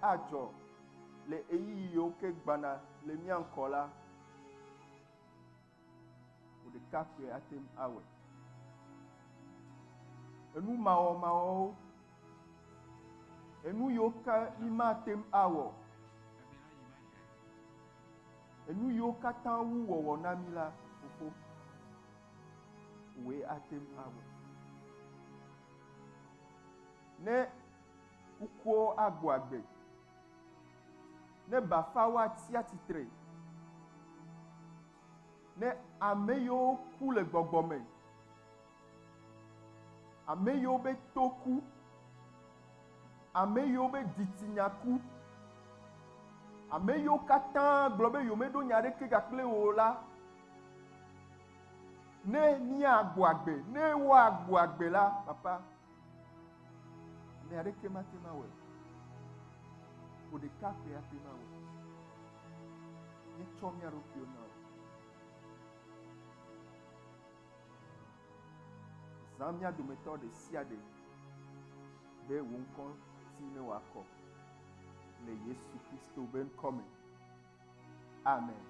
adzɔ le ɣeyiɣi yiwo ke gbana le mía ŋkɔ la, wò ɖeka koe ate ŋu awɔe. Enu mawɔmawɔwo, enu yiwo ke mímate ŋu awɔ, enu yiwo katã wu wɔwɔ na mí la, Fofo, wòe ate ŋu awɔe. Ne kukuwo agbɔ agbe, ne bafawo atsi atsitre, ne ame yiwo ku le gbɔgbɔ me, ame yiwo be to ku, ame yiwo be dzitsinya ku, ame yiwo katã gblɔ be yewomeɖo nya aɖeke gakple wò o la, ne míagbɔ agbe, ne woagbɔ agbe la, papa, Ame aɖeke mate ŋu awɔe o. Wò ɖeka koe ate ŋu awɔe. Míetsɔ mía ɖokuiwo na wò. Zã mía dometɔ ɖe sia ɖe be wò ŋkɔ ti ne wòakɔ le Yesu Kristo be ŋkɔ me. Amen.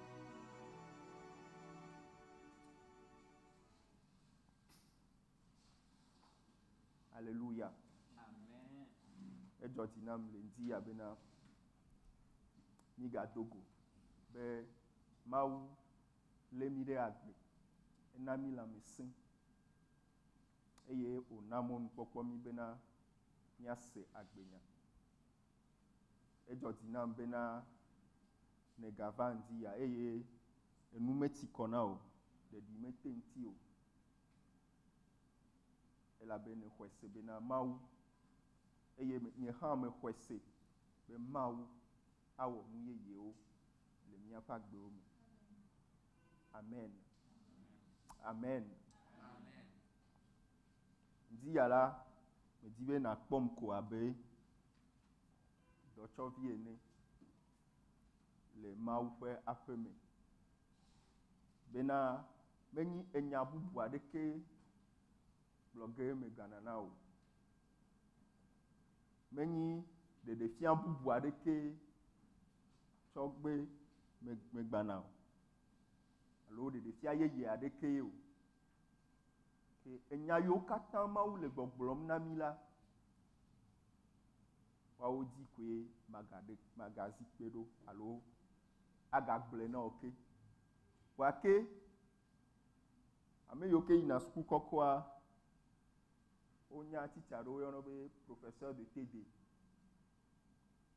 Aleluya. Amen. Edzɔ dzi nam le ŋdi ya bena mígado go be Mawu lé mí ɖe agbe, ena mí lãmesẽ eye wòna mɔnukpɔkpɔ mí bena míase agbenya. Edzɔ dzi nam bena nègava ŋdi ya eye enu metsi kɔ na wò, ɖeɖi mete ŋuti o. Elabe nèxɔe se bena Mawu, eye nye hã mexɔe se be Mawu awɔ nu yeyewo le míaƒe agbewo me. Amen. Amen. Ŋdi ya la, medi be nàkpɔm ko abe dɔtsɔvi ene le Mawu ƒe aƒe me. Bena menyi enya bubu aɖeke gblɔ ge megana na o. Menyi ɖeɖefia bubu aɖeke tsɔ gbe megbana o. Alo ɖeɖefia yeye aɖeke o. Ke enya yiwo katã Mawu le gbɔgblɔm na mí la, woawo dzi koe magaɖe magazi kpe ɖo alo agagblɔe na wò ke. Vɔa ke ame yiwo ke yina suku kɔkɔa, wonya titsa ɖewo woyɔna be professeur de TD.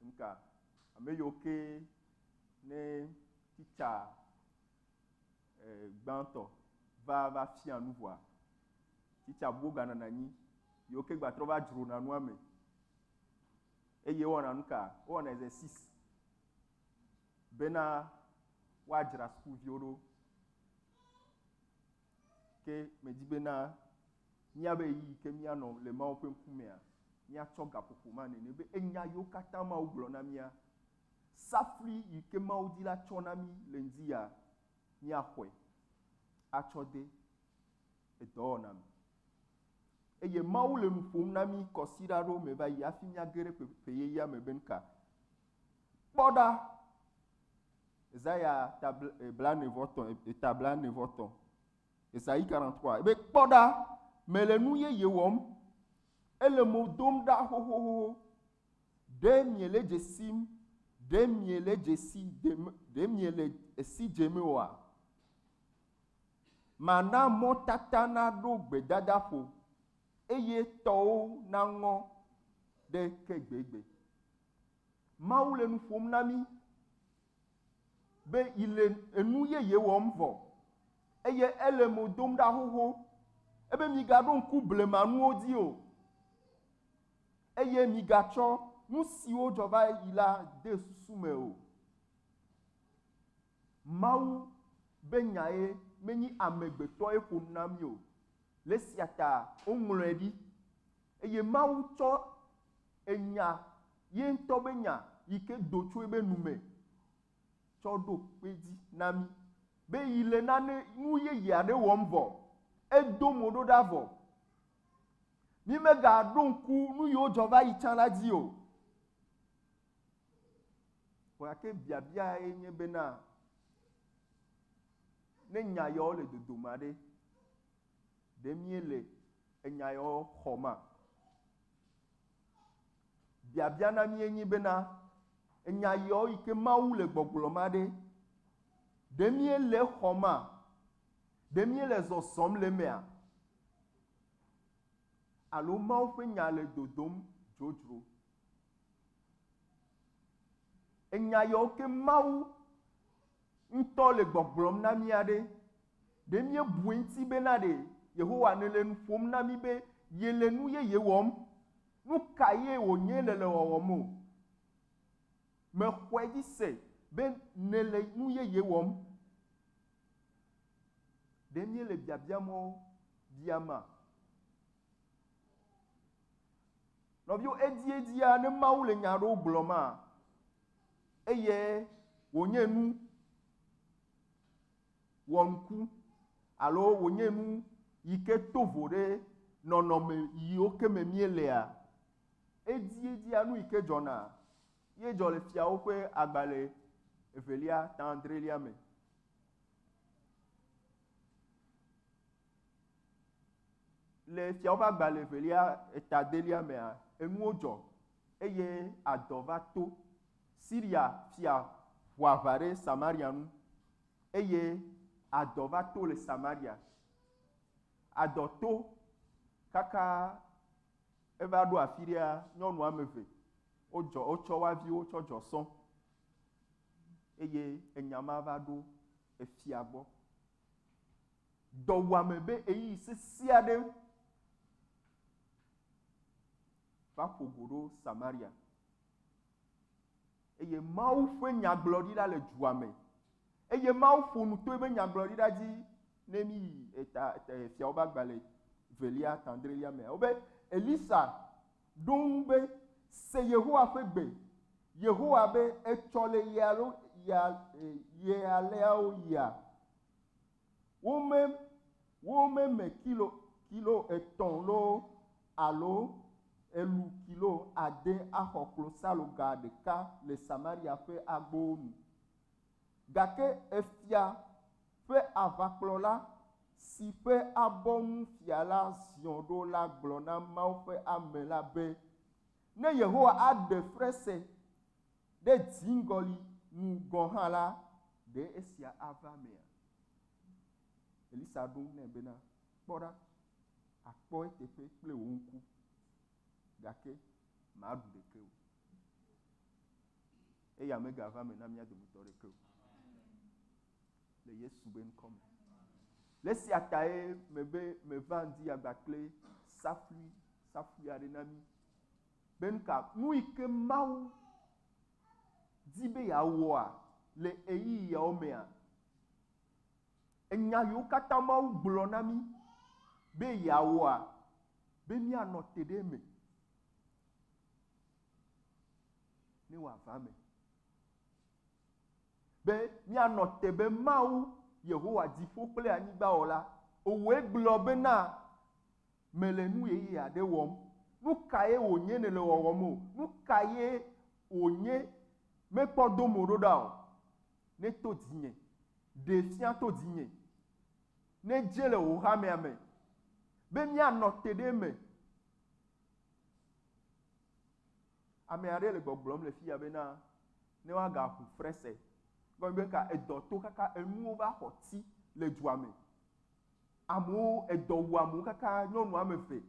Nuka ame yiwo ke ne titsa gbãtɔ va va fia nu vɔa, titsa bubuwo ganɔna anyi yiwo ke gbatrɔ va dzrona nua me eye wowɔna nu ka? Wowɔna exercice bena woadzra sukuviwo ɖo. Ke medi bena míabe ɣeyiɣi ke míanɔ le Mawu ƒe ŋkumea, míatsɔ gaƒoƒo ma nene be enya yiwo katã Mawu gblɔ na mía, safui yi ke Mawu di la tsɔ na mí le ŋdi ya, míaxɔe atsɔ de edɔwɔna me. Eye Mawu le nu ƒom na mí kɔsiɖa ɖewo me va yi hafi míage ɖe ƒe yeyea me be nuka? Kpɔ ɖa! Esaya ta blaene-vɔ-etɔ̃, eta blaene-vɔ-etɔ̃. Esaïe 43. Ebe kpɔ ɖa, mele nu yeye wɔm. Ele mo dom ɖa xoxoxoxo. Ɖe miele dze sim? Ɖe miele dze si dem? Ɖe miele esi dzem oa? Mana mɔtata naɖo gbedadaƒo, eye tɔwo naŋɔ ɖe ke gbegbe. Mawu le nu ƒom na mí be yi le enu yeye wɔm vɔ eye ele mo dom ɖa xoxo. Ebe migaɖo ŋku blemanuwo dzi o eye migatsɔ nu siwo dzɔ va yi la de susu me o. Mawu be nyae menyi amegbetɔe ƒo nu na mí o. Le esia ta woŋlɔe ɖi eye Mawu tsɔ enya ye ŋutɔ be nya yi ke do tso ebe nu me tsɔ ɖo kpe dzi na mí be yi le nane nu yeye aɖe wɔm vɔ. Edo mo ɖo ɖa vɔ. Mí megaɖo ŋku nu yiwo dzɔ va yi tsã la dzi o. Vɔ gake biabia ye nye bena, ne nya yawo le dodome aɖe, ɖe míele enya yawo xɔma? Biabia na mí enyi bena, enya yawo yi ke Mawu le gbɔgblɔm aɖe, ɖe míele exɔma? Ɖe míele zɔzɔm le emea? Alo Mawu ƒe nya le dodom dzodzro? Enya yawo ke Mawu ŋutɔ le gbɔgblɔm na mí aɖe, ɖe míebu eŋuti bena ɖe Yehowa nele nu ƒom na mí be yele nu yeye wɔm? Nu ka ye wònye nèle wɔwɔm o? Mexɔe dzi se be nèle nu yeye wɔm. Ɖe míele biabia mawo biama? Nɔviwo, edziedzia ne Mawu le nya aɖewo gblɔma, eye wònye nu wɔnuku alo wònye nu yi ke to vo ɖe nɔnɔme yiwo ke me míelea, edziedzia nu yi ke dzɔna ye dzɔ le fiawo ƒe agbalẽ evelia ta adrelia me. Le fiawo ƒe agbalẽ evelia eta adelia mea, enuwo dzɔ eye adɔ va to. Siria fia ʋu aʋa ɖe Samaria ŋu eye adɔ va to le Samaria. Adɔ to kaka eva ɖo afi ɖea, nyɔnu ame eve wodzɔ wotsɔ woa viwo tsɔ dzɔ sɔ eye enya ma va ɖo efia gbɔ. Dɔwuame be ɣeyiɣi sesẽ aɖe va ƒo go ɖo Samaria. Eye Mawu ƒe nyagblɔɖila le dua me. Eye Mawu ƒo nu to eƒe nyagblɔɖila dzi ne mi yi eta fiawo ƒe agbalẽ velia ta adrelia mea. Wobe Elisa ɖo ŋu be, Se Yehowa ƒe gbe. Yehowa be, Etsɔ le ye alo ya ye aleawo yia Wome, womeme kilo, kilo etɔ̃ loo alo elu kilo ade axɔ klosaloga ɖeka le Samaria ƒe agbowo nu. Gake efia ƒe aʋakplɔla si ƒe abɔ ŋu fia la ziɔ ɖo la gblɔ na Mawu ƒe ame la be, Ne Yehowa aɖe frese ɖe dziŋgɔli nu gɔ̃ hã la, ɖe esia ava emea? Elisa ɖo ŋu nɛ bena, Kpɔ ɖa, àkpɔ eteƒe kple wò ŋku, gake màɖu ɖeke o. Eya megava eme na mía dometɔ ɖeke o. Le Yesu be ŋkɔ me. Le esia tae mebe meva ŋdi agba kple safui, safui aɖe na mí. Be nuka? Nu yi ke Mawu di be yeawɔa le ɣeyiɣiawo mea, enya yiwo katã Mawu gblɔ na mí be yeawɔa, be míanɔ te ɖe eme ne wòava eme. Be míanɔ te be Mawu, Yehowa, dziƒo kple anyigba wɔla, wòe gblɔ bena Mele nu yeye aɖe wɔm. Nu kae wònye nèle wɔwɔm o? Nu kae wònye mekpɔ do mo ɖo ɖa o? Neto dzinye. Ɖee fia to dzinye. Nedze le wò hamea me be míanɔ te ɖe eme. Ame aɖe le gbɔgblɔm le fiya bena ne woagaʋu frese. Gɔme be ka edɔ to kaka enuwo va xɔ ti le dua me. Amewo, edɔ wu amewo kaka nyɔnu ame eve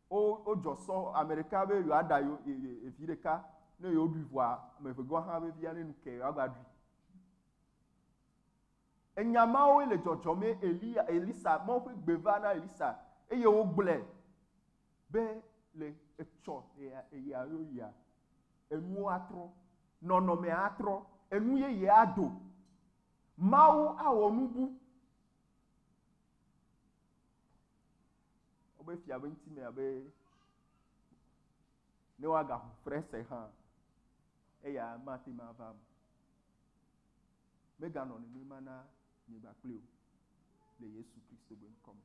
wo wodzɔ sɔ ame ɖeka be yewoaɖa yewo evi ɖeka ne yewoɖui vɔa ame eve gɔ̃ hã be via ne nu ke yewoagba ɖui. Enya mawoe le dzɔdzɔm ye Eliya, Elisa, Mawu ƒe gbe va na Elisa eye wogblɔe be le etsɔ eya yia enuwo atrɔ, nɔnɔmea atrɔ, enu yeye ado. Mawu awɔ nu bu. Wobe fia be ŋutime abe ne woagaʋu frese hã, eya mate ŋu ava eme. Meganɔ nenema na nye kpakple o le Yesu Kristo be ŋkɔ me.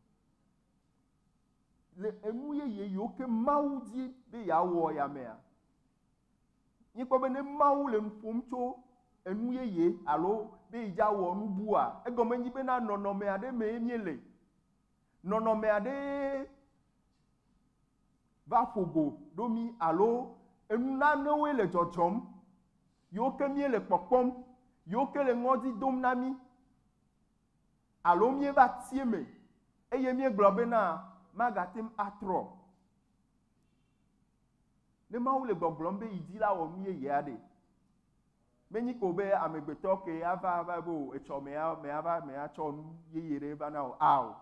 Le enu yeye yiwo ke Mawu di be yeawɔ ya mea, míekpɔ be ne Mawu le nu ƒom tso enu yeye alo be yi dza wɔ nu bua, egɔme nyi bena nɔnɔme aɖe mee míele. Nɔnɔme aɖee va ƒo go ɖo mí alo enu nanewoe le dzɔdzɔm yiwo ke míele kpɔkpɔm, yiwo ke le ŋɔdzi dom na mí alo míeva ti eme eye míegblɔ bena magate ŋu atrɔ. Ne Mawu le gbɔgblɔm be yi dzi la wɔ nu yeye aɖe, menyi ko be amegbetɔ ke ava va be o etsɔ mea mea va mea tsɔ nu yeye ɖe va na o. Ao.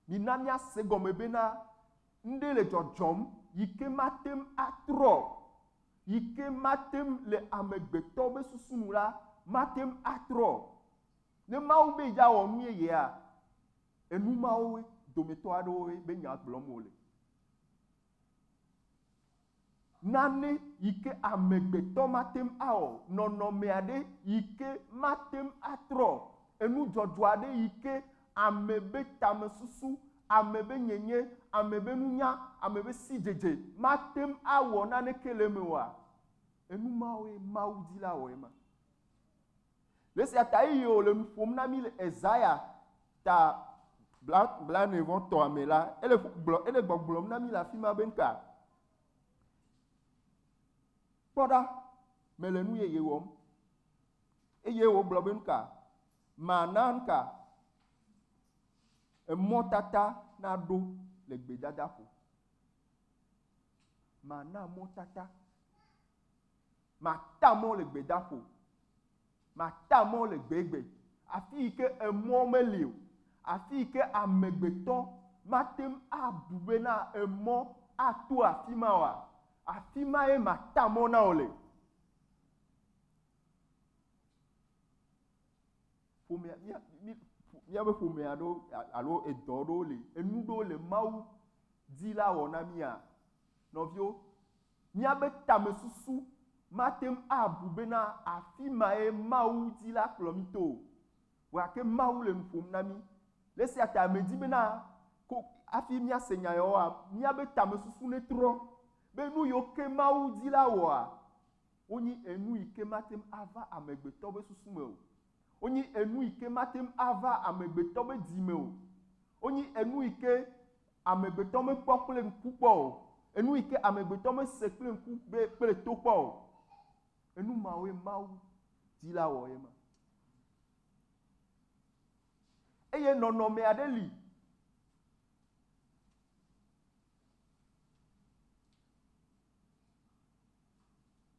Mina míase gɔme bena ŋɖe le dzɔdzɔm yi ke mate ŋu atrɔ, yi ke mate ŋu le amegbetɔ be susu nu la, mate ŋu atrɔ. Ne Mawu be yedza wɔ nu yeyea, enu mawo dometɔ aɖewoe be nya gblɔm wòle. Nane yi ke amegbetɔ mate ŋu awɔ, nɔnɔme aɖe yi ke mate ŋu atrɔ, enudzɔdzɔ aɖe yi ke ame be tamesusu, ame be nyenye, ame be nunya, ame be sidzedze mate ŋu awɔ naneke le eme oa, enu mawoe Mawu di la wɔ ema. Le esia ta eye wòle nu ƒom na mí le Esaya ta blaene vɔ tɔa me la, ele gblɔ, ele gbɔgblɔm na mí le afi ma be nuka? Kpɔ ɖa, mele nu yeye wɔm. Eye wògblɔ be nuka? Mana nuka? Emɔtata naɖo le gbedadaƒo. Mana mɔtata. Mata mɔ le gbedaƒo. Mata mɔ le gbegbe. Afi yi ke emɔ meli o. Afi yi ke amegbetɔ mate ŋu abu bena emɔ ato afi ma oa, afi ma ye mata mɔ na wò le. Ƒomea, mía, mí, míaƒe ƒome aɖewo alo edɔ ɖewo le, enu ɖewo le Mawu di la wɔ na mía. Nɔviwo, míaƒe tamesusu mate ŋu abu bena afi mae Mawu di la kplɔ mí to o. Gake Mawu le nu ƒom na mí. Le esia ta medi bena ko hafi míase nya yawoa, míaƒe tamesusu netrɔ be nu yiwo ke Mawu di la wɔa, wonyi enu yi ke mate ŋu ava amegbetɔ ƒe susu me o. Wonyi enu yi ke mate ŋu ava amegbetɔ ƒe dzi me o. Wonyi enu yi ke amegbetɔ mekpɔ kple ŋku kpɔ o. Enu yi ke amegbetɔ mese kple ŋku kple to kpɔ o. Enu mawoe Mawu di la wɔ ema. Eye nɔnɔme aɖe li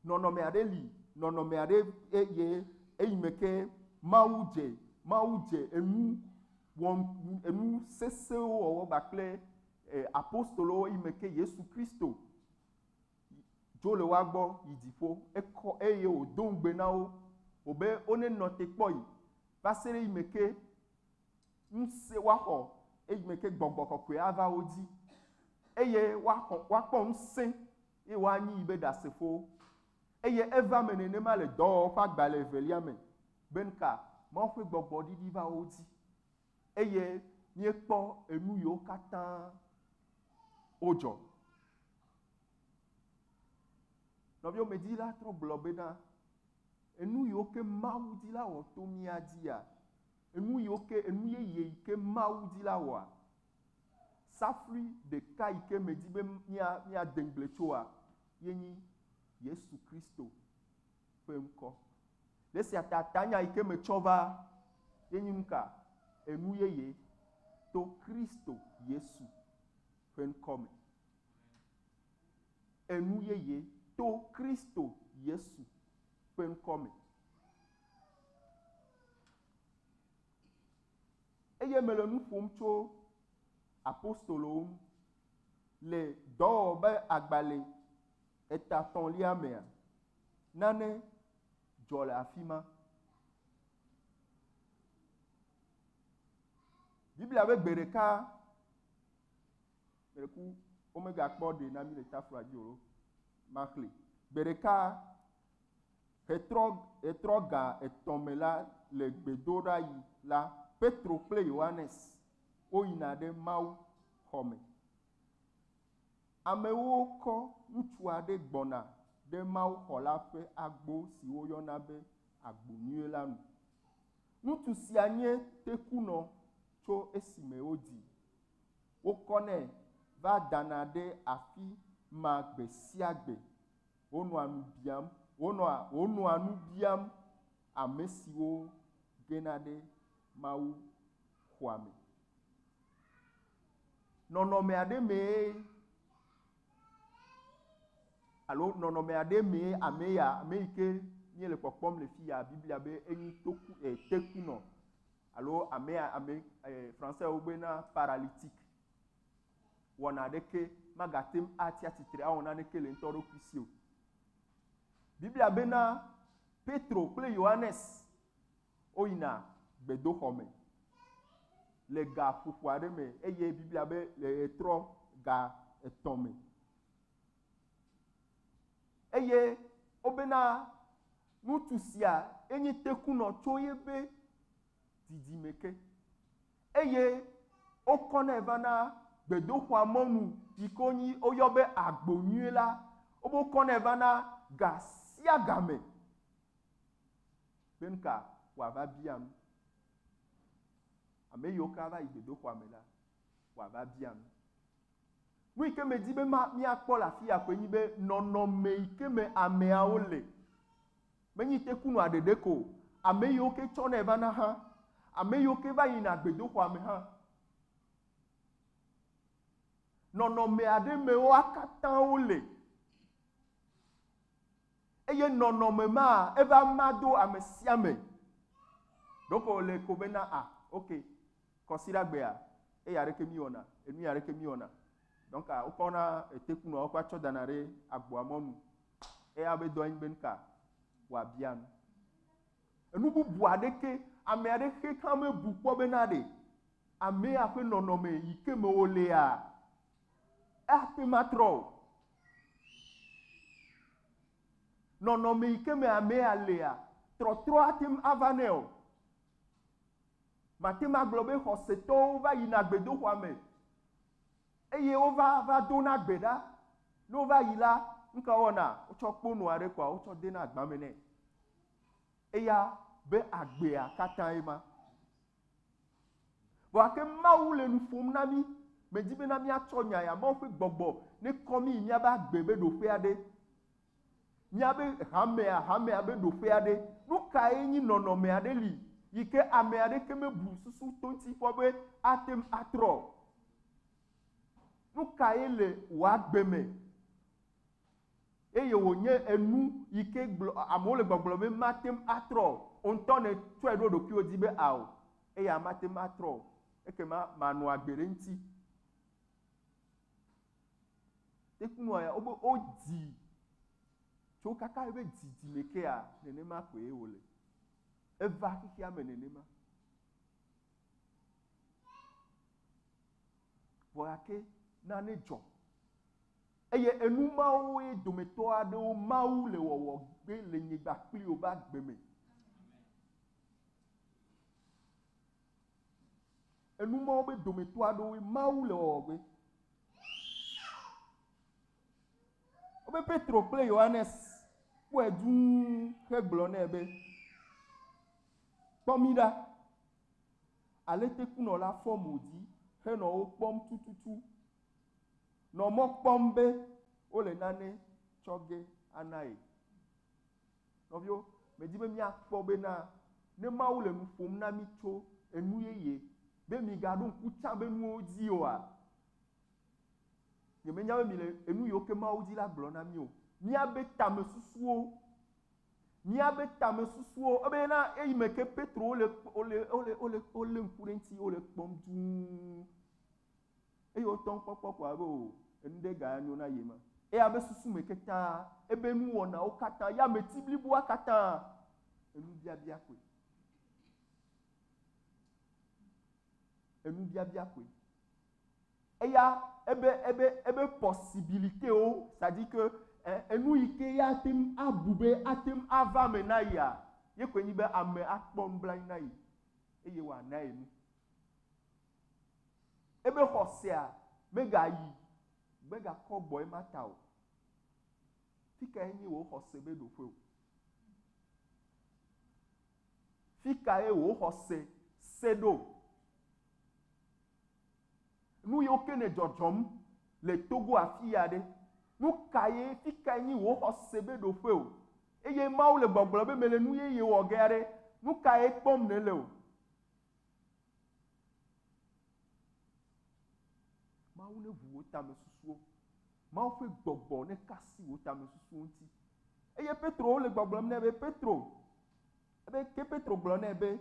Nɔnɔme aɖe li, nɔnɔme aɖe eye eyi me ke Mawu dze, Mawu dze enu wɔ enu sesẽwo wɔwɔ kpakple e, apostolowo eyi me ke Yesu Kristo dzo le woa gbɔ yi dziƒo. Ekɔ eye wòdo ŋugbe na wo wòbe wonenɔ te kpɔ yi va se ɖe eyi me ke ŋusẽ woaxɔ eyi me ke gbɔgbɔ kɔkɔe ava wo dzi eye woaxɔ woakpɔ ŋusẽ eye woanyi yi be ɖasefowo. Eye eva me nenema le dɔwɔwɔ ƒe agbalẽ evelia me be nuka Mawu ƒe gbɔgbɔ ɖiɖi va wo dzi eye míekpɔ enu yiwo katã wodzɔ. Nɔviwo, medi la trɔ gblɔ bena enu yiwo ke Mawu di la wɔ to mía dzia, enu yiwo ke enu yeye yi ke Mawu di la wɔa, Safui ɖeka yi ke medi be mía míade ŋugble tsoa ye nyi Yesu Kristo ƒe ŋkɔ. Le esia ta tanya yi ke metsɔ va ye nyi nuka? Enu yeye to Kristo Yesu ƒe ŋkɔ me. Enu yeye to Kristo Yesu ƒe ŋkɔ me. Eye mele nu ƒom tso apostolowo ŋu le dɔwɔwɔ be agbalẽ etatɔ̃lia mea, nane dzɔ le afi ma. Biblia be gbe ɖeka, gbeɖeku womegakpɔ ɖe na mí le tafla dzi o, maxlẽ. Gbe ɖeka Ɣetrɔ, ɣetrɔ ga etɔ̃ me la, le gbedoɖaɣi la, Petro kple Yohanes woyina ɖe mawuxɔ me. Amewo kɔ ŋutsu aɖe gbɔna ɖe mawuxɔ la ƒe agbo si woyɔna be agbo nyuie la nu. Ŋutsu sia nye tekunɔ tso esime wodii. Wokɔnɛ va dana ɖe afi ma gbe sia gbe. Wonɔa nu biam, wonɔa, wonɔa nu biam ame siwo gena ɖe mawuxɔa me. Nɔnɔme aɖe mee alo nɔnɔme aɖe mee ame ya, ame yi ke míele kpɔkpɔm le fi ya, Biblia be enyi toku, e, tekunɔ alo ame ya, ame, e, Français wobena paralytique. Wɔna aɖeke magate ŋu atsi atsitre awɔ naneke le ŋutɔ ɖokui si o. Biblia bena Petro kple Yohanes woyina gbedoxɔ me le ga ƒoƒo aɖe me eye Biblia be le ɣetrɔ ga etɔ̃ me. Eye wobena ŋutsu sia enye tekunɔ tso yebe didime ke. Eye wokɔnɛ vana gbedoxɔa mɔnu yi ke wonyi woyɔ be agbo nyuie la, wobe wokɔnɛ vana ga sia game. Be nuka wòava bia nu? Ame yiwo ke ava yi gbedoxɔa me la, wòava bia nu. Nu yi ke medi be ma míakpɔ le afi ya koe nyi be nɔnɔme yi ke me ameawo le. Menyi tekunɔa ɖeɖe ko o, ame yiwo ke tsɔnɛ vana hã, ame yiwo ke va yina gbedoxɔa me hã. Nɔnɔme aɖe me woa katã wole. Eye nɔnɔme ma eva ma do ame sia ame. Ɖeko wòle ko bena a, ok, kɔsiɖagbea, eya ɖeke míwɔna, enu ya ɖeke míwɔna. Donc wokɔna etekunɔawo kɔ tsɔ dana ɖe agboa mɔnu. Eya be dɔe nyi be nuka wòabia nu. Enu bubu aɖeke ame aɖeke hã mebu kpɔ bena ɖe amea ƒe nɔnɔme yi ke me wòlea, ate ŋu atrɔ o. Nɔnɔme yi ke me amea lea, trɔtrɔ ate ŋu ava nɛ o. Mate ŋu agblɔ be xɔsetɔwo va yina gbedoxɔa me eye wova va dona gbe ɖa. Ne wova yi la, nu ka wowɔna? Wotsɔ kponu aɖe kɔa wotsɔ dena agba me nɛ. Eya be agbea katã ye ma. Vɔa ke Mawu le nu ƒom na mí. Medi bena míatsɔ nya ya, Mawu ƒe gbɔgbɔ nekɔ mí yi míabe agbe be ɖoƒe aɖe. Míabe hamea, hamea be ɖoƒe aɖe. Nu kae nyi nɔnɔme aɖe li yi ke ame aɖeke mebu susu to ŋuti kpɔ be ate ŋu atrɔ o? Nu kae le wò agbe me eye wònye enu yi ke gblɔ, amewo le gbɔgblɔ be mate ŋu atrɔ o? Wò ŋutɔ nètsɔe ɖo ɖokuiwò dzi be ao, eya mate ŋu atrɔ o. Ekema manɔ agbe ɖe eŋuti. Tekunɔa ya wobe wodzi tso kaka ebe dzidzime kea nenema koe wòle. Eva xexea me nenema. Vɔ gake nane dzɔ. Eye enu mawoe dometɔ aɖewo Mawu le wɔwɔ gbe le nyigba kpli wobe agbe me. Enu mawo be dometɔ aɖewoe Mawu le wɔwɔ gbe. Wobe Petro kple Yohanes kpɔe dũu hegblɔ nɛ be, Kpɔ mí ɖa! Ale tekunɔ la fɔ mo dzi henɔ wo kpɔm tututu, nɔ mɔ kpɔm be wole nane tsɔ ge ana ye. Nɔviwo, medi be míakpɔ bena ne Mawu le nu ƒom na mí tso enu yeye be migaɖo ŋku tsã be nuwo dzi oa, nyemenya be mile enu yiwo ke Mawu dzi la gblɔ na mí o. Míabe tamesusuwo, míabe tamesusuwo, ebena eyi me ke Petro wole, wole, wole, wole, wole ŋku ɖe eŋuti, wole kpɔm dũu. Eye wotɔ ŋkpɔkpɔ ko abe o, enu ɖe ga nyo na ye ma. Eya be susu me katã, ebe nuwɔnawo katã, ya ameti bliboa katã, enubiabia koe. Enubiabia koe. Eya ebe ebe ebe possibilitéwo, c'est-à-dire que enu yi ke ya ate ŋu abu be ate ŋu ava eme na yea, ye koe nyi be ame akpɔ nublanui na ye eye wòana ye nu. Ebe xɔsea megayi, megakɔ gbɔ ema ta o. Fi kae nye wò xɔse be ɖoƒe o? Fi kae wò xɔse se ɖo? Nu yiwo ke ne dzɔdzɔm le Togo afi ya ɖe, nu kae, fi kae nyi wò xɔse be ɖoƒe o? Eye Mawu le gbɔgblɔ be mele nu yeye wɔ ge aɖe, nu kae kpɔm nèle o? Mawu neʋu wò tamesusuwo. Mawu ƒe gbɔgbɔ neka asi wò tamesusuwo ŋuti. Eye Petro wole gbɔgblɔm nɛ be, Petro, ebe ke Petro gblɔ nɛ be,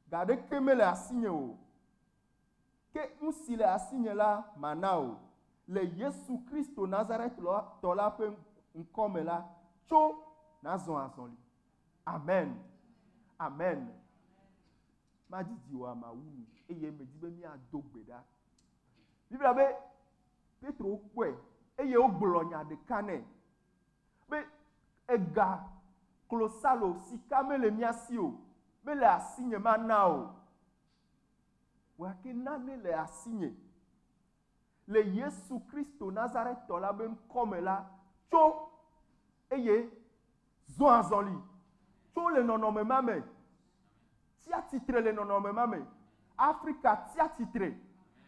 ga ɖeke mele asinye o. Ke nu si le asinye la, mana wò. Le Yesu Kristo Nazaretɔ la ƒe ŋkɔ me la, tso nàzɔ azɔli. Amen. Amen. Madidi oa, mawu nu, eye medi be míado gbe ɖa. Biblia be Petro kpɔe eye wogblɔ nya ɖeka nɛ be ega, klosalo, sika mele mía si o, mele asinye mana o. Gake nane le asinye. Le Yesu Kristo Nazaretɔ la be ŋkɔ me la, tso eye zɔ azɔli. Tso le nɔnɔme ma me. Tsia tsitre le nɔnɔme ma me. Afrika tsia tsitre.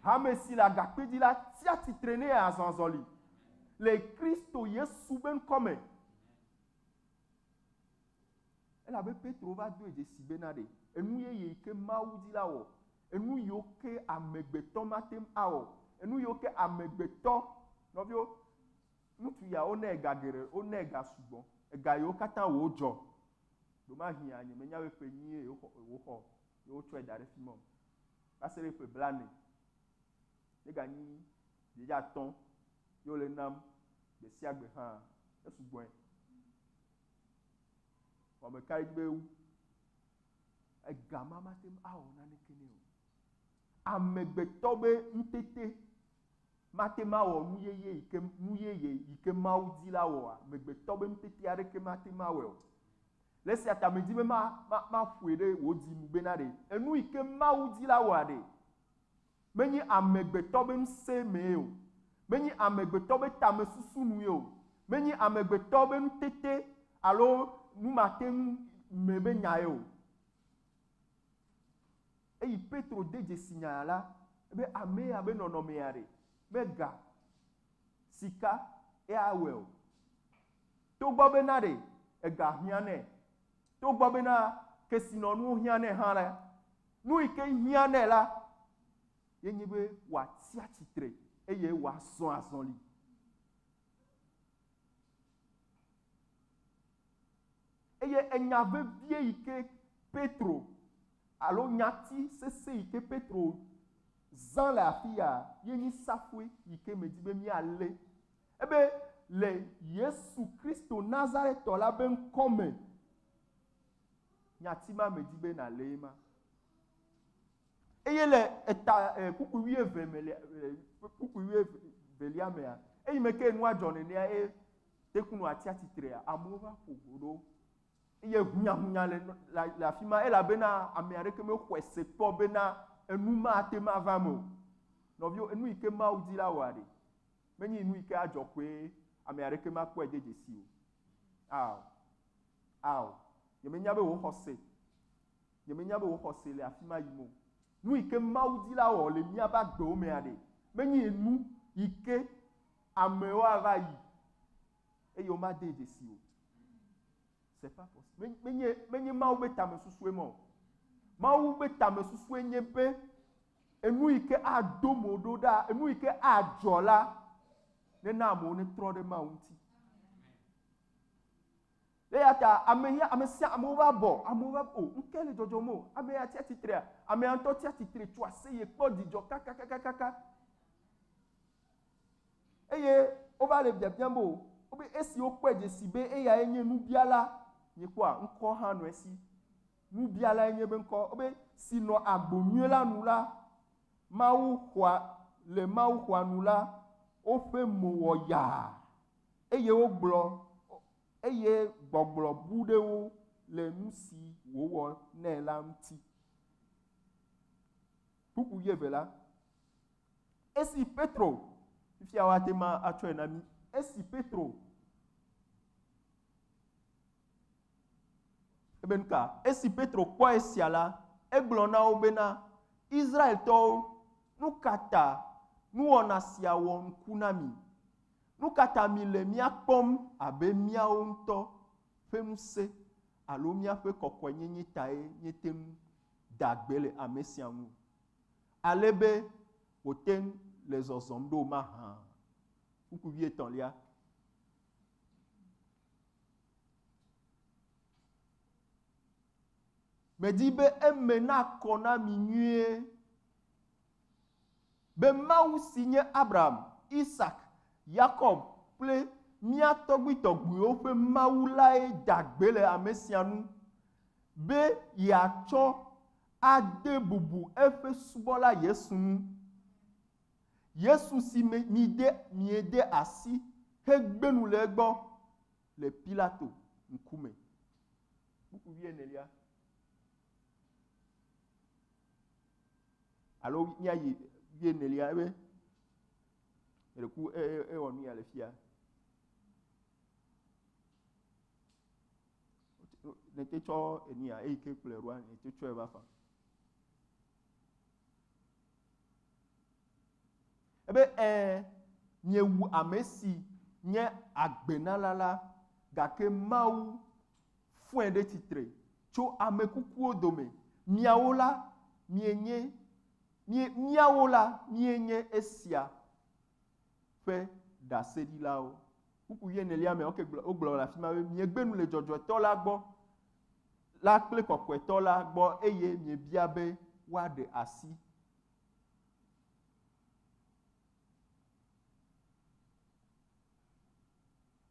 Hame si le agakpe dzi la tsia tsitre ne yeazɔ azɔli. Le Kristo Yesu be ŋkɔ me. Elabe Petro va doe dzesi bena ɖe enu yeye yi ke Mawu di la wɔ, enu yiwo ke amegbetɔ mate ŋu awɔ, enu yiwo ke amegbetɔ, nɔviwo, ŋutsu ya wonɛ ga geɖe, wonɛ ga sugbɔ, ega yiwo katã wòdzɔ, ɖomahia nyemenya be ƒe nyie wòxɔ ye wotsɔe da ɖe fi ma o, va se ɖe ƒe blane, neganyi ɖevi atɔ̃ ye wole nam gbe sia gbe hã, esugbɔe. Vɔ ame kae di be wu? Ega ma mate ŋu awɔ naneke nɛ o. Amegbetɔ be ŋutete mate ŋu awɔ nu yeye yi ke nu yeye yi ke Mawu di la wɔa, amegbetɔ be ŋutete aɖeke mate ŋu awɔe o. Le esia ta medi be ma ma maƒoe ɖe wò dzi nu bena ɖe enu yi ke Mawu di la wɔa ɖe menye amegbetɔ be ŋusẽ mee o, menye amegbetɔ be tamesusu nue o, menye amegbetɔ be nutete alo numateŋu me be nyae o. Eyi Petro de dzesi nya ya la, be ame ya be nɔnɔmea ɖe, mega sika ye awɔe o. Togbɔ bena ɖe ega hiã nɛ, togbɔ bena kesinɔnuwo hiã nɛ hã la, nu yi ke hiã nɛ la, ye nye be wòatsia tsitre eye wòazɔ azɔli. Eye enya vevie yi ke Petro alo nyati sesẽ yi ke Petro zã le afi ya ye nyi safue yi ke medi be míalé. Ebe le Yesu Kristo Nazaretɔ la be ŋkɔ me. Nyati ma medi be nàlée ma. Eye le eta e, kpukpui wuieve me le e, kpukpui wuievelia mea, eyi me ke nua dzɔ nenea ye tekunua tsia tsitrea, amewo va ƒo go ɖo. Eye hunyahunya le, le, le afi ma elabena ame aɖeke mexɔe se kpɔ bena enu ma ate ŋu ava eme o. Nɔviwo, enu yi ke Mawu di la wɔa ɖe, menye nu yi ke adzɔ koe ame aɖeke makpɔe de dzesi o. Ao. Ao. Nyemenya be wò xɔse, nyemenya be wò xɔse le afi ma yim o. Nu yi ke Mawu di la wɔ le míaƒe agbewo mea ɖe, menye nu yi ke amewo ava yi eye womade dzesi o. C'est pas possible. Menye, menye Mawu be tamesusue ma o. Mawu be tamesusue nye be enu yi ke ado mo ɖo ɖa, enu yi ke adzɔ la, nena amewo netrɔ ɖe Mawu ŋuti. Eya ta ame ya, ame sia amewo va bɔ, amewo va o, ŋke le dzɔdzɔm o. Ame ya tsia tsitrea, amea ŋutɔ tsia tsitre tso aseye kpɔ dzidzɔ kakakakaka. Eye wova le biabiam be o, wobe esi wokpɔe dzesi be eyae nye nubiala, miekpɔa, ŋkɔ hã nɔ esi. Nubialae nye be ŋkɔ. Wobe si nɔ agbo nyui la nu la, Mawu xɔa, le Mawu xɔa nu la, woƒe mo wɔ yaa. Eye wogblɔ, eye gbɔgblɔ bu ɖe wo le nu si wòwɔ nɛ la ŋuti. Kpukpui wuieve la, esi Petro, fifia woate ŋu atsɔe na mí, esi Petro Ebe nu ka? Esi Petro kpɔ esia la, egblɔ na wo bena, Israeltɔwo, nu ka ta nuwɔna sia wɔ nuku na mi? Nu ka ta mile mía kpɔm abe míawo ŋutɔ ƒe ŋusẽ alo míaƒe kɔkɔenyenye tae míete ŋu da gbe le ame sia ŋu, ale be wòte ŋu le zɔzɔm ɖo mahã? Kpukpui wuietɔ̃lia. Medi be eme nakɔ na mi nyuie be Mawu si nye Abraham, Isak, Yakob kple mía tɔgbuitɔgbuiwo ƒe Mawu lae da gbe le ame sia ŋu be yeatsɔ ade bubu eƒe subɔla Yesu ŋu. Yesu si me mide, miede asi hegbe nu le egbɔ le Pilato ŋkume. Kpukpui wuienelia. Alo míayi wuienelia ebe ɖeku ewɔ nu ya le fia. Nete tsɔ enu ya eyi ke kplɔe ɖoa nete tsɔe va fa. Ebe ɛ̃, miewu ame si nye agbenala la, gake Mawu fɔe ɖe tsitre tso ame kukuwo dome. Miawo la, mienye, mie, míawo la, míenye esia ƒe ɖaseɖilawo. Kpukpui wuienelia me, woke gblɔ, wogblɔ le afi ma be, miegbe nu le dzɔdzɔetɔ la gbɔ la kple kɔkɔetɔ la gbɔ eye miebia be woaɖe asi.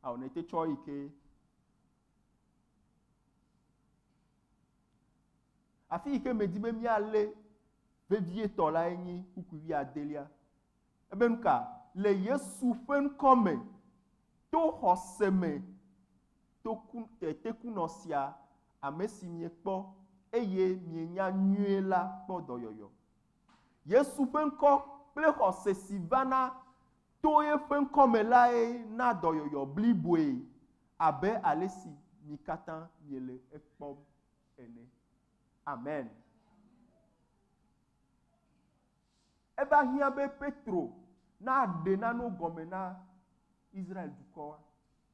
Ao, nete tsɔ yi ke. Afi yi ke medi be míalé vevietɔ lae nye kpukpui wuiadelia. Ebe nu ka? Le Yesu ƒe ŋkɔ me, to xɔse me, toku, tekunɔ sia, ame si miekpɔ eye mienya nyuie la kpɔ dɔyɔyɔ. Yesu ƒe ŋkɔ kple xɔse si vana to eƒe ŋkɔ me lae na dɔyɔyɔ bliboe abe alesi mi katã miele ekpɔm ene. Amen. Eva hiã be Petro naɖe nanewo gɔme na Israel dukɔa,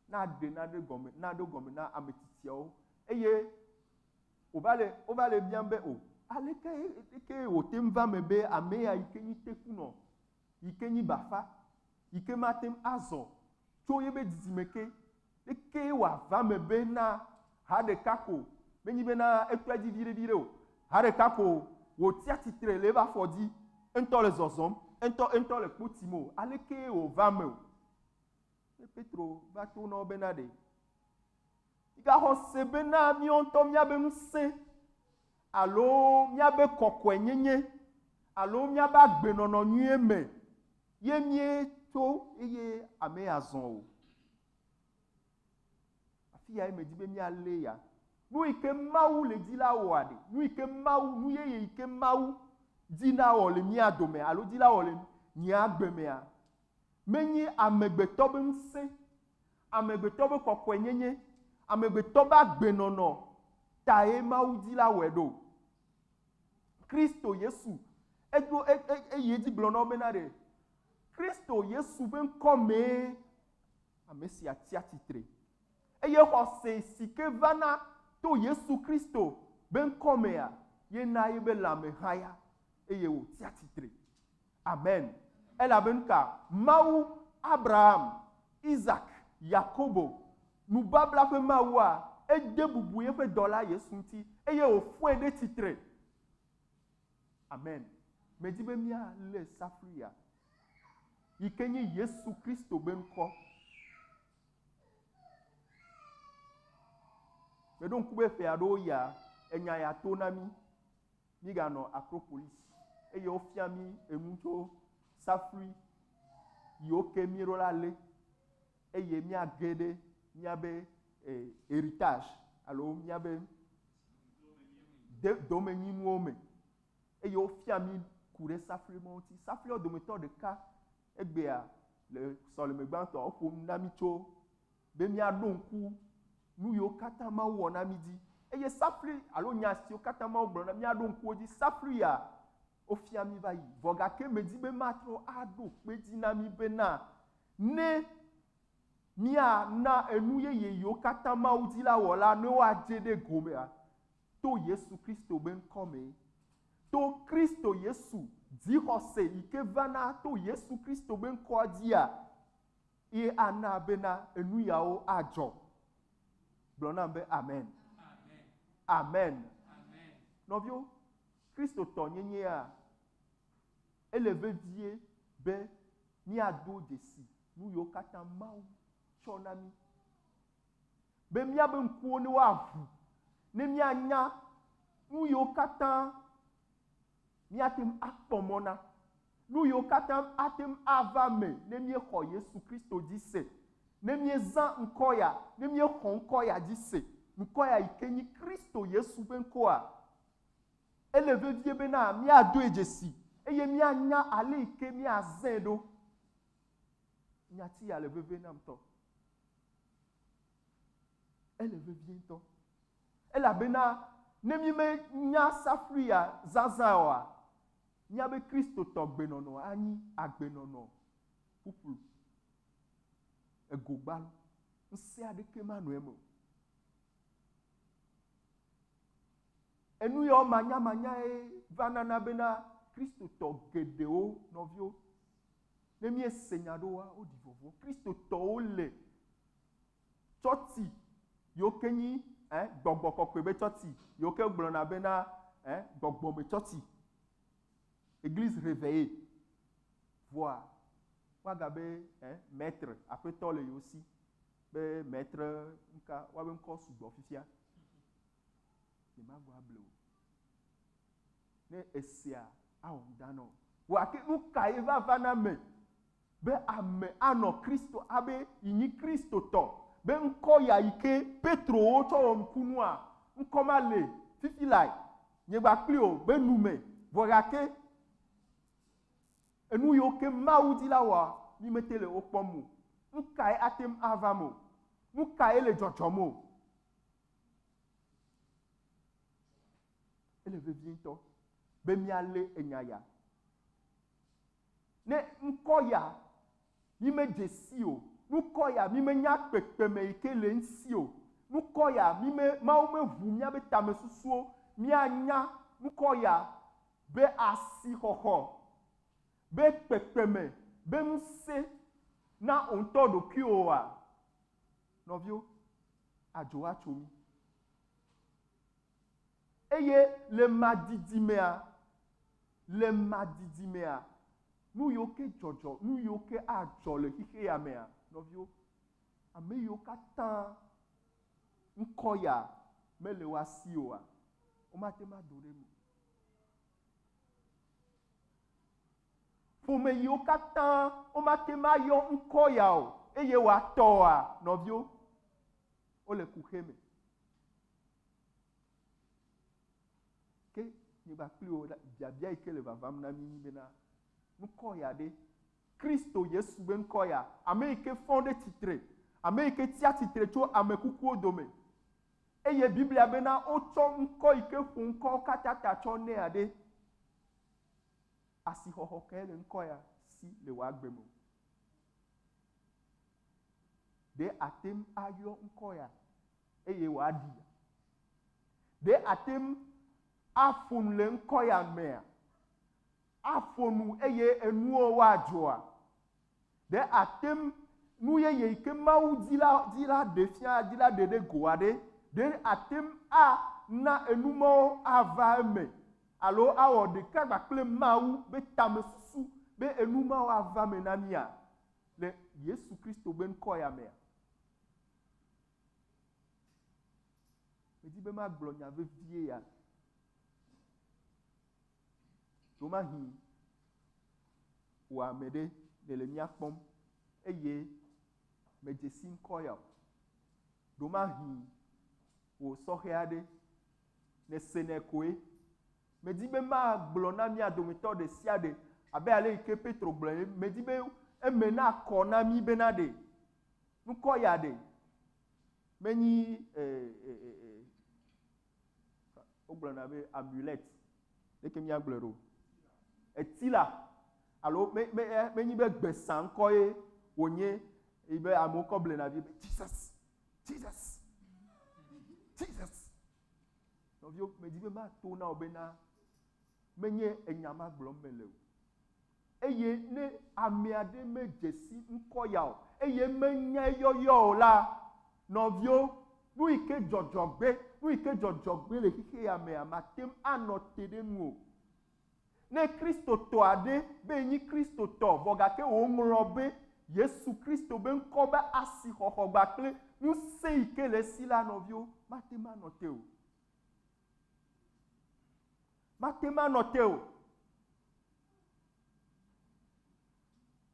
naɖe nane gɔme, naɖo gɔme na ame tsitsiawo eye wòva le, wova le biam be, o, aleke ke wòte ŋu va eme be ame ya yi ke nyi tekunɔ, yi ke nyi bafa, yi ke mate ŋu azɔ tso yebe didime ke, leke wòava eme be na ha ɖeka ko, menyi bena etɔe dzi viɖe viɖe o, ha ɖeka ko wòtsia tsitre le eƒe afɔ dzi, eŋutɔ le zɔzɔm, eŋutɔ, eŋutɔ le kpo tim o, aleke wòva eme o? Ke Petro va to na wo bena ɖe, Migaxɔ se bena míawo ŋutɔ míabe ŋusẽ alo míabe kɔkɔenyenye alo míabe agbenɔnɔ nyuie me ye míetso eye ame ya zɔ o. Afi yae medi be míalé ya. Nu yi ke Mawu le di la wɔa ɖe? Nu yi ke Mawu, nu yeye yi ke Mawu di na wɔ le mía dome alo di la wɔ le nye agbe mea, menye amegbetɔ be ŋusẽ Amegbetɔ ƒe kɔkɔenyenye, amegbetɔ ƒe agbenɔnɔ tae Mawu di la wɔe ɖo. Kristo Yesu, eɖo, e, e, eyi edzi gblɔ na wo bena ɖe, Kristo Yesu ƒe ŋkɔ mee ame sia tsia tsitre. Eye xɔse si ke vana to Yesu Kristo be ŋkɔ mea, ye na yebe lãme haya eye wòtsia tsitre. Amen. Elabe nuka? Mawu Abraham, Isak, Yakobo, nubabla ƒe Mawua, ede bubu yeƒe dɔla Yesu ŋuti eye wòfɔe ɖe tsitre. Amen. Medi be míalé safui ya, yi ke nye Yesu Kristo be ŋkɔ. Meɖo ŋku be ƒe aɖewo yia, enya ya to na mí. Míganɔ Akropolis, eye wofia mí enu tso safui yiwo ke míeɖo la lé, eye míage ɖe míabe héritage alo míabe domenyinuwo me. Eye wofia mí ku ɖe safui mawo ŋuti. Safuiawo dometɔ ɖeka egbea le sɔleme gbãtɔa, woƒo nu na mí tso be míaɖo ŋku nu yiwo katã Mawu wɔ na mí dzi. Eye safui alo nya siwo katã Mawu gblɔ na míaɖo ŋku wo dzi. Safui ya wofia mí va yi. Vɔ gake medi be matrɔ aɖo kpe dzi na mí bena ne míana enu yeye yiwo katã Mawu di la wɔ la, ne woadze ɖe gomea to Yesu Kristo be ŋkɔ mee. To Kristo Yesu dzixɔse yi ke vana to Yesu Kristo be ŋkɔa dzia, ye ana bena enu yawo adzɔ. Gblɔ nam be amen. Amen. Nɔviwo, Kristotɔnyenyea, ele vevie be míado dzesi nu yiwo katã Mawu tsɔ na mí. Be míabe ŋkuwo ne woaʋu, ne míanya nu yiwo katã míate ŋu akpɔ mɔ na, nu yiwo katã ate ŋu ava eme ne míexɔ Yesu Kristo dzi se, ne míezã ŋkɔ ya, ne míexɔ ŋkɔ ya dzi se, ŋkɔ ya yi ke nyi Kristo Yesu ƒe ŋkɔa, ele vevie bena míadoe dzesi eye míanya ale yi ke míazãe ɖo. Nyati ya le vevie nam ŋutɔ. Ele vevie ŋutɔ. Elabena ne mímenya safui ya zazã oa, míabe Kristotɔ gbenɔnɔ anyi agbenɔnɔ ƒuƒlu, egogbalo, ŋusẽ aɖeke manɔ eme o. Enu yawo manyamanyae va nana bena Kristotɔ geɖewo, nɔviwo, ne míese nya ɖewoa, woɖi vɔvɔ̃. Kristotɔwo le tsɔtsi yiwo ke nyi eh, gbɔgbɔ kɔkɔe be tsɔtsi yiwo ke gblɔna bena eh, gbɔgbɔme tsɔtsi, Église réveillée. Vɔa woagabe eh, maître, aƒetɔ le yewo si be maître ŋka woabe ŋkɔ sugbɔ fifia. Nyemagblɔ able o. Ne esea, awɔ ŋda nɔ. Vɔa ke nu kae va va na ame be ame anɔ Kristo abe yi nyi Kristotɔ be ŋkɔ ya yi ke Petrowo tsɔ wɔ nukunua, ŋkɔ ma le fifi lae nye gba kpli o be nu me. Vɔ gake enu yiwo ke Mawu di la wɔa, mi mete le wo kpɔm o. Nukae ate ŋu ava me o? Nukae le dzɔdzɔm o? Ele vevie ŋutɔ be míalé enya ya. Ne ŋkɔ ya mímedze si o, ŋkɔ ya mímenya kpekpeme yi ke le eŋuti o, ŋkɔ ya míme, Mawu meʋu míabe tamesusuwo míanya ŋkɔ ya be asixɔxɔ, be kpekpeme, be ŋusẽ na wò ŋutɔ ɖokuiwò oa, nɔviwo, adzo atso mí. Eye le madidimea, le madidimea, nu yiwo ke dzɔdzɔ, nu yiwo ke adzɔ le xexe ya mea, nɔviwo, ame yiwo katã ŋkɔ ya mele woa si oa, womate ŋu ado ɖe eme o. Ƒome yiwo katã womate ŋu ayɔ ŋkɔ ya o eye wòatɔ oa, nɔviwo, wole kuxe me. Ke nye kpakpli wò biabia yi ke le vavam na mí nyi bena, ŋkɔ ya ɖe? Kristo Yesu be ŋkɔ ya, ame yi ke fɔ ɖe tsitre, ame yi ke tsia tsitre tso ame kukuwo dome. Eye Biblia bena wotsɔ ŋkɔ yi ke ƒo ŋkɔwo katã ta tsɔ nɛa ɖe. Asixɔxɔ kae le ŋkɔ ya si le wò agbe me o? Ɖe àte ŋu ayɔ ŋkɔ ya eye wòaɖia? Ɖe àte ŋu aƒo nu le ŋkɔ ya mea? Aƒo nu eye enuwo woadzɔa? Ɖe àte ŋu nu yeye yi ke Mawu di la di la ɖe fia di la ɖe ɖe goa ɖe? Ɖe àte ŋu ana enu mawo ava eme alo awɔ ɖeka kpakple Mawu be tamesusu be enu mawo ava eme na mía le Yesu Kristo be ŋkɔ ya mea? Medi be magblɔ nya vevie ya. Ɖewomahi wò ame ɖe nèle mía kpɔm eye mèdze si ŋkɔ ya o. Ɖewomahi wò sɔhɛ aɖe nèsenɛ koe. Medi be magblɔ na mía dometɔ ɖe sia ɖe abe ale yi ke Petro gblɔe ene. Medi be eme nakɔ na mí bena ɖe ŋkɔ ya ɖe menyi e, e, e, e, Wogblɔna be amulette. Leke míagblɔe ɖo? Etila alo me me menyi be gbesa ŋkɔ ye wònye yi be amewo kɔ blena vi be Jesus, Jesus, Jesus. Nɔviwo, medi be mato na wò bena menye enya ma gblɔm mele o. Eye ne ame aɖe medze si ŋkɔ ya o, eye menya eyɔyɔ o la, nɔviwo, nu yi ke dzɔdzɔ gbe, nu yi ke dzɔdzɔ gbe le xexe ya mea, mate ŋu anɔ te ɖe enu o. Ne Kristotɔ aɖe be yenyi Kristotɔ vɔ gake wòŋlɔ be Yesu Kristo be ŋkɔ be asixɔxɔ kpakple ŋusẽ yi ke le esi la, nɔviwo, mate ŋu anɔ te o. Mate ŋu anɔ te o.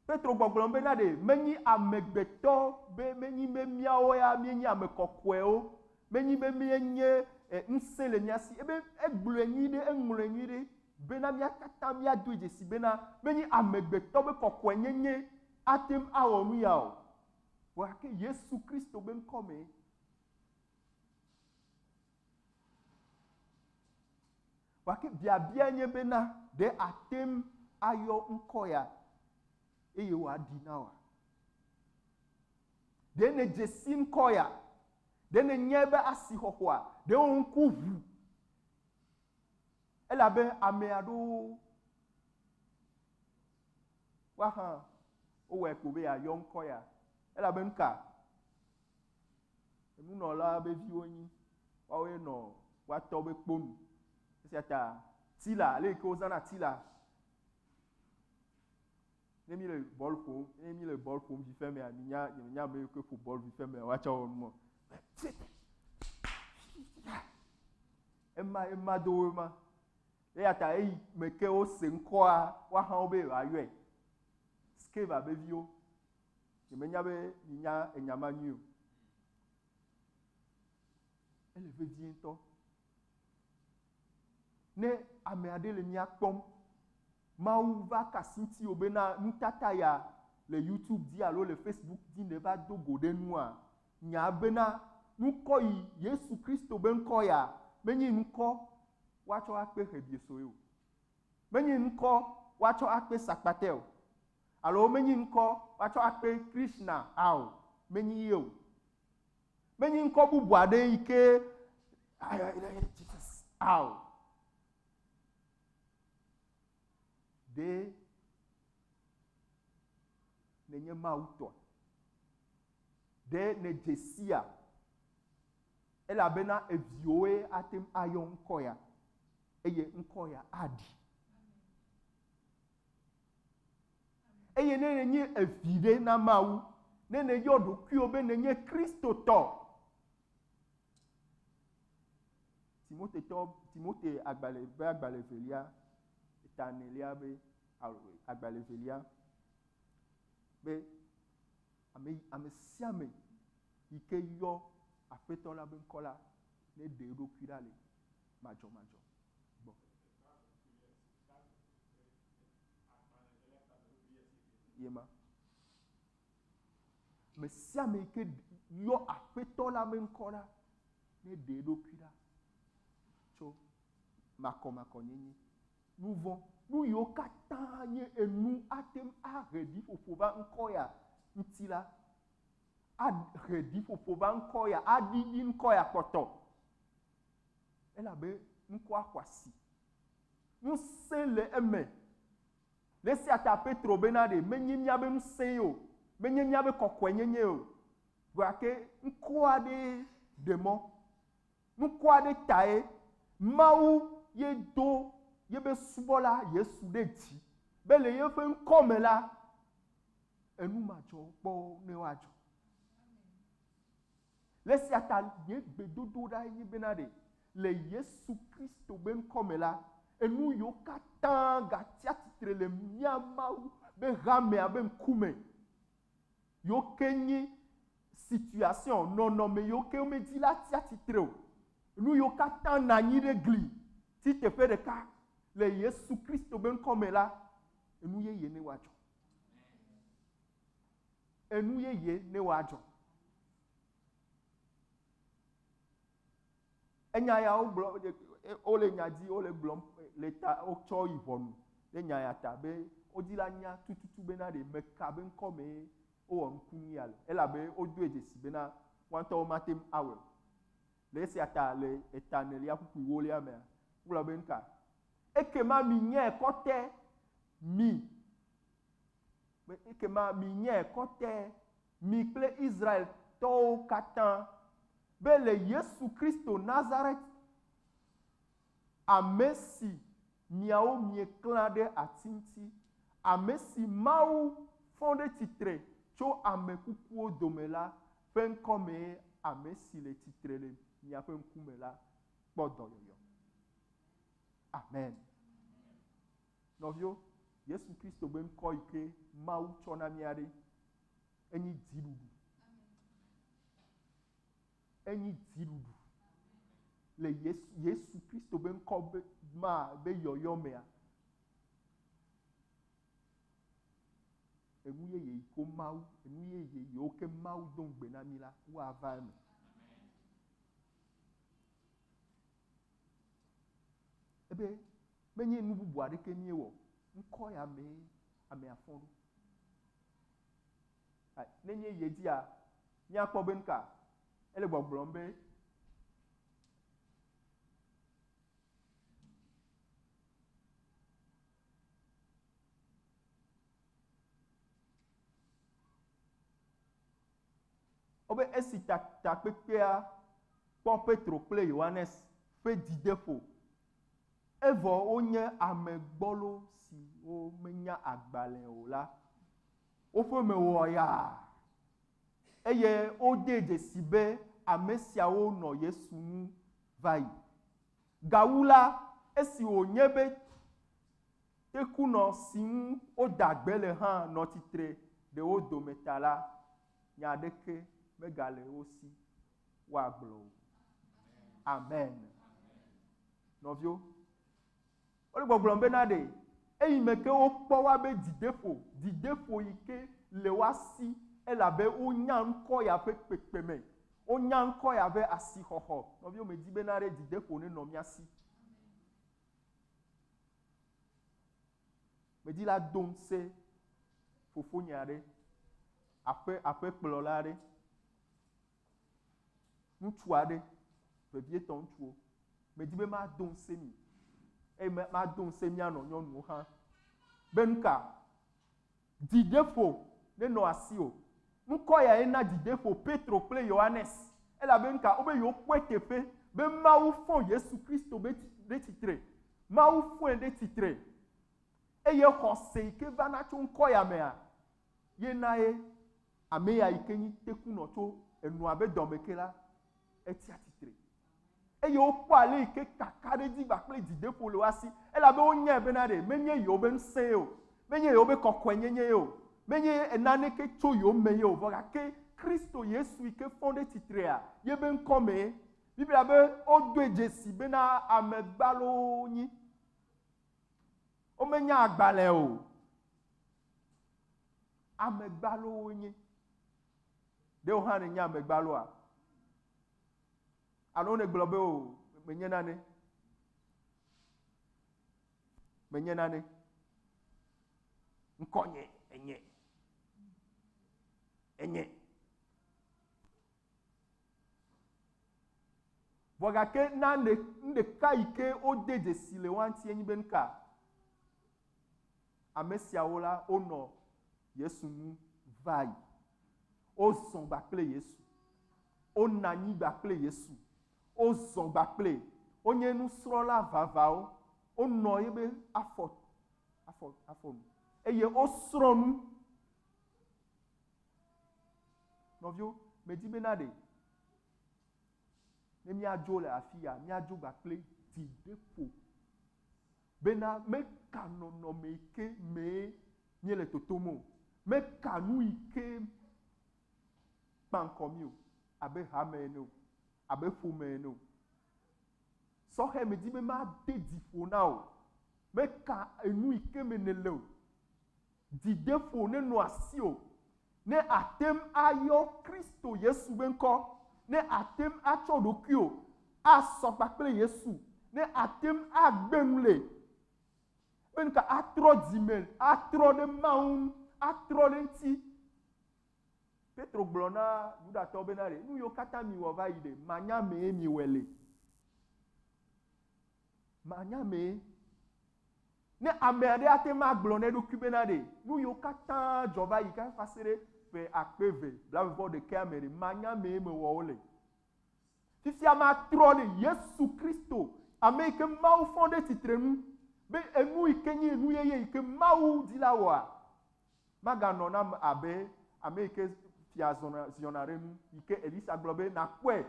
Petro gbɔgblɔm bena ɖe menyi amegbetɔ be menyi be míawo ya míenye ame kɔkɔewo, menyi be míenye e, ŋusẽ le mía si. Ebe egblɔe nyui ɖe, eŋlɔe nyui ɖe bena mía katã míadoe dzesi bena menye amegbetɔ be kɔkɔenyenye ate ŋu awɔ nu ya o. Vɔ gake Yesu Kristo be ŋkɔ mee. Gake biabia nye bena, ɖe àte ŋu ayɔ ŋkɔ ya eye wòaɖi na wòa? Ɖe nèdze si ŋkɔ ya? Ɖe nènya eƒe asixɔxɔa? Ɖe wò ŋku ʋu? Elabe ame aɖewo woahã wowɔe ko be yeayɔ ŋkɔ ya. Elabe nuka? Enunɔla be viwo nyi, woawoe nɔ woa tɔ be kponu. Esia ta tila, ale yi ke wozãna tila ne mi le bɔl ƒom, ne mi le bɔl ƒom fifi mea, mi nya, nye menya ame yiwo ke ƒo bɔl fifi mea, woatsɔ wɔ numɔ. Ema, ema do wo ma. Eya ta eyi me ke wose ŋkɔa, woahã wo be yewoayɔe. Skeva be viwo. Nyemenya be minya enya ma nyuie o. Ele vevie ŋutɔ. Ne ame aɖe le mía kpɔm, Mawu va ka asi ŋutiwò bena nutata ya le YouTube dzi alo le Facebook dzi nèva do go ɖe nua, nya bena ŋkɔ yi Yesu Kristo be ŋkɔ ya menye ŋkɔ woatsɔ akpe xebiesoe o. Menye ŋkɔ woatsɔ akpe sakpatɛ o. Alo menyi ŋkɔ woatsɔ akpe Krishna ao, menyi ye o. Menyi ŋkɔ bubu aɖe yi ke Jesus ao. Ɖe nènye Mawu tɔa? Ɖe nèdze sia? Elabena eviwoe ate ŋu ayɔ ŋkɔ ya, eye ŋkɔ ya aɖi. Eye ne nènye evi ɖe na Mawu, ne nèyɔ ɖokuiwò be nènye Kristotɔ, Timote tɔ, Timote agbalẽ ƒe agbalẽ evelia, eta enelia be agbalẽ evelia be ame ame sia ame yi ke yɔ Aƒetɔ la be ŋkɔ la neɖe eɖokui ɖa le madzɔmadzɔ gbɔ. Ye ma. Ame sia ame yi ke yɔ Aƒetɔ la be ŋkɔ la, neɖe eɖokui ɖa tso makɔmakɔnyenye, nu vɔ̃, nu yiwo katã nye enu ate ŋu ahe ɖiƒoƒo va ŋkɔ ya ŋuti la, ahe ɖiƒoƒo va ŋkɔ ya, aɖiɖi ŋkɔ ya kpɔtɔ. Elabe ŋkɔa xɔ asi. Ŋusẽ le eme. Le esia ta Petro bena ɖe menye míabe ŋusẽe o, menye míabe kɔkɔenyenyee o, gake ŋkɔ aɖee ɖe mɔ. Ŋkɔ aɖe tae Mawu ye do yebe subɔla Yesu ɖe dzi be le yeƒe ŋkɔ me la, enu madzɔ kpɔ ne woadzɔ. Le esia ta nye gbedodoɖae nye bena ɖe le Yesu Kristo be ŋkɔ me la, enu yiwo katã gatsia tsitre le mía Mawu be hamea be ŋkume, yiwo ke nye situation, nɔnɔme yiwo ke womedi la tsia tsitre o, nu yiwo katã nɔ anyi ɖe gli ti teƒe ɖeka le Yesu Kristo be ŋkɔ me la, enu yeye ne woadzɔ. Enu yeye ne woadzɔ. Enya ya wogblɔ wole nya dzi wole gblɔm le ta wotsɔ yi ʋɔnu ɖe nya ya ta be wodi la nya tututu bena ɖe meka be ŋkɔ mee wowɔ nukunu ya le elabe wodoe dzesi bena woa ŋutɔ womate ŋu awɔe o. Le esia ta le eta enelia kpukpui ewolia mea, wogblɔ be nuka? Ekema minyae kɔtɛ mi be ekema minyae kɔtɛ mi kple Israeltɔwo katã be le Yesu Kristo Nazaret, ame si miawo mieklã ɖe ati ŋuti, ame si Mawu fɔ ɖe tsitre tso ame kukuwo dome la ƒe ŋkɔ mee ame si le tsitre le miaƒe ŋkume la kpɔ dɔyɔyɔ. Amen. Nɔviwo, Yesu Kristo be ŋkɔ yi ke Mawu tsɔ na mía ɖe, enyi dziɖuɖu. Enyi dziɖuɖu. Le Yesu, Yesu Kristo be ŋkɔ be, ma be yɔyɔ mea, enu yeye yi ko Mawu, enu yeye yiwo ke Mawu do ŋugbe na mí la, woava eme. Ebe menye nu bubu aɖeke míewɔ, ŋkɔ ya mee amea fɔ ɖo. Ne míeyi edzia, míakpɔ be nuka ele gbɔgblɔm be Wobe esi takpekpea kpɔ Petro kple Yohanes ƒe dzideƒo, evɔ wonye ame gbɔlo siwo menya agbalẽ o la, woƒe me wɔ yaa, eye wode dzesi be ame siawo nɔ Yesu ŋu va yi. Gawu la, esi wònye be tekunɔ si ŋu woda gbe le hã nɔ tsitre ɖe wo dome ta la, nya aɖeke megale wo si woagblɔ o. Amen. Nɔviwo, wole gbɔgblɔm bena ɖe eyi me ke wokpɔ woabe dzideƒo, dzideƒo yi ke le woa si elabe wonya ŋkɔ ya ƒe kpekpeme, wonya ŋkɔ ya ƒe asixɔxɔ. Nɔviwo, medi bena ɖe dzideƒo nenɔ mía si. Medi la do ŋusẽ fofonye aɖe, aƒe aƒekplɔla aɖe, ŋutsu aɖe, vevietɔ ŋutsuwo. Medi be mado ŋusẽ mi eye mado ŋusẽ mía nɔ nyɔnuwo hã. Be nuka? Dzideƒo nenɔ asiwò. Ŋkɔ yae na dzideƒo Petro kple Yohanes, elabe nuka? Wobe yewokpɔe teƒe be Mawu fɔ Yesu Kristo ɖe tsitre. Mawu fɔe ɖe tsitre. Eye xɔse yi ke vana tso ŋkɔ ya mea, ye na ye ame ya yi ke nyi tekunɔ tso enɔa be dɔme ke la, etsia tsitre. Eye wokpɔ ale yi ke kakaɖedzi kpakple dzideƒo le woa si, elabe wonyae bena ɖe menye yewobe ŋusẽ ye o, menye yewobe kɔkɔenyenye ye o, menye naneke tso yewo me ye o, vɔ gake Kristo Yesu yi ke fɔ ɖe tsitrea, yebe ŋkɔ mee. Biblia be wodoe dzesi bena ame gbalowo wonyi. Womenya agbalẽ o. Ame gbalowo wonye. Ɖe wò hã nènye ame gbaloa? Alo nègblɔ be o, menye nane. Menye nane. Ŋkɔnye enye. Enye. Vɔ gake nane nu ɖeka yi ke wode dzesi le woa ŋuti enye be nuka? Ame siawo la, wonɔ Yesu ŋu va yi. Wozɔ gba kple Yesu. Wonɔ anyi gba kple Yesu. Wozɔ gba kple. Wonye nusrɔ̃la vavãwo. Wonɔ yebe afɔ, afɔ, afɔ nu eye wosrɔ̃ nu. Nɔviwo, medi bena ɖe ne míadzo le afi ya, míadzo gba kple dzideƒo bena meka nɔnɔme yi ke mee míele totom o, meka nu yi ke kpa ŋkɔ mí o, abe hame ene o, abe ƒome ene o. Sɔhɛ medi be made dzi ƒo na wò, meka enu yi ke me nèle o. Dzideƒo nenɔ asiwò ne àte ŋu ayɔ Kristo Yesu be ŋkɔ, ne àte ŋu atsɔ ɖokuiwò. asɔ kpakple Yesu, ne ate ŋu agbe nu le be nuka atrɔ dzime, atrɔ ɖe Mawu ŋu, atrɔ ɖe eŋuti. Petro gblɔ na Yudatɔwo bena ɖe, nu yiwo katã miwɔ va yi ɖe, manya mee miwɔe le. Manya mee. Ne ame aɖe ate ŋu agblɔ na eɖokui bena ɖe, nu yiwo katã dzɔ va yi va se ɖe ƒe akpe eve blaeve vɔ ɖekɛa me ɖe, manya mee mewɔ wo le. Fifia matrɔ ɖe Yesu Kristo, ame yi ke Mawu fɔ ɖe tsitre nu, be enu yi ke nye enu yeye yi ke Mawu di la wɔa, maganɔ nam abe ame yi ke fia zɔna ziɔna ɖe nu yi ke Elisa gblɔ be nakpɔe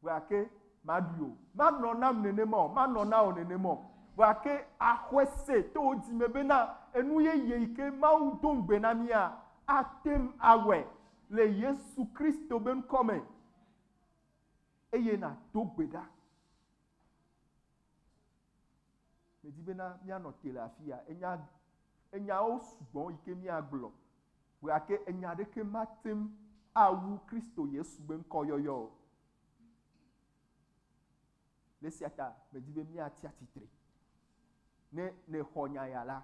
gake maɖui o. Manɔ nam nenema o, manɔ na wò nenema o. Gake axɔe se to wò dzime bena enu yeye yi ke Mawu do ŋugbe na mía ate ŋu awɔe le Yesu Kristo be ŋkɔ me eye nàdo gbe ɖa. Medi bena míanɔ te le afi ya. Enya, enyawo sugbɔ yi ke míagblɔ. Gake enya aɖeke mate ŋu awu Kristo Yesu be ŋkɔyɔyɔ o. Le esia ta medi be míatsi atsitre. Ne nèxɔ nya ya la,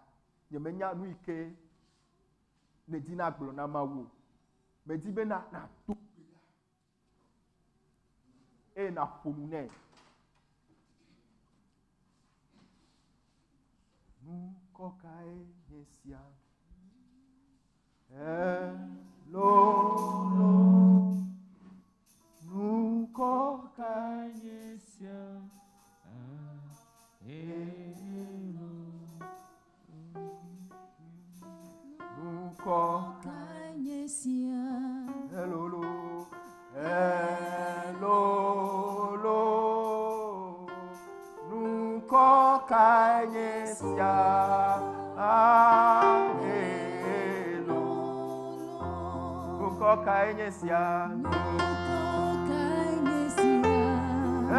nyemenya nu yi ke nèdina gblɔ na Mawu o. Medi be na nàdo gbe ɖa eye nàƒo nu nɛ. Ŋkɔ kae nye sia? Elolo. Ŋkɔ kae nye sia? Elolo. Ŋkɔ kae nye sia? Elolo. Elolo. Ŋkɔ kae nye sia? Elo. Ŋkɔ kae nye sia? Ŋkɔ kae nye sia?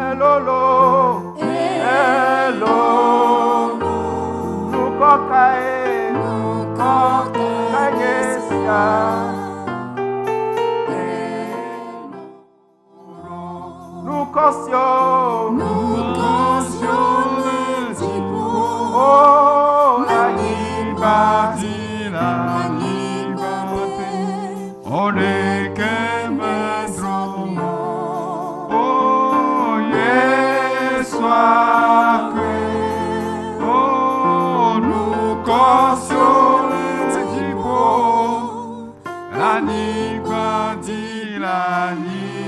Elolo. Elolo. Ŋkɔ kae? Ŋkɔ kae nye sia? Ŋkɔ sio. Ŋkɔ sio le dziƒo. O anyigba dzi le anyigba te. Ɖeke medro O Yesu akue. O ŋkɔ sio le dziƒo. Anyigba dzi le anyigba.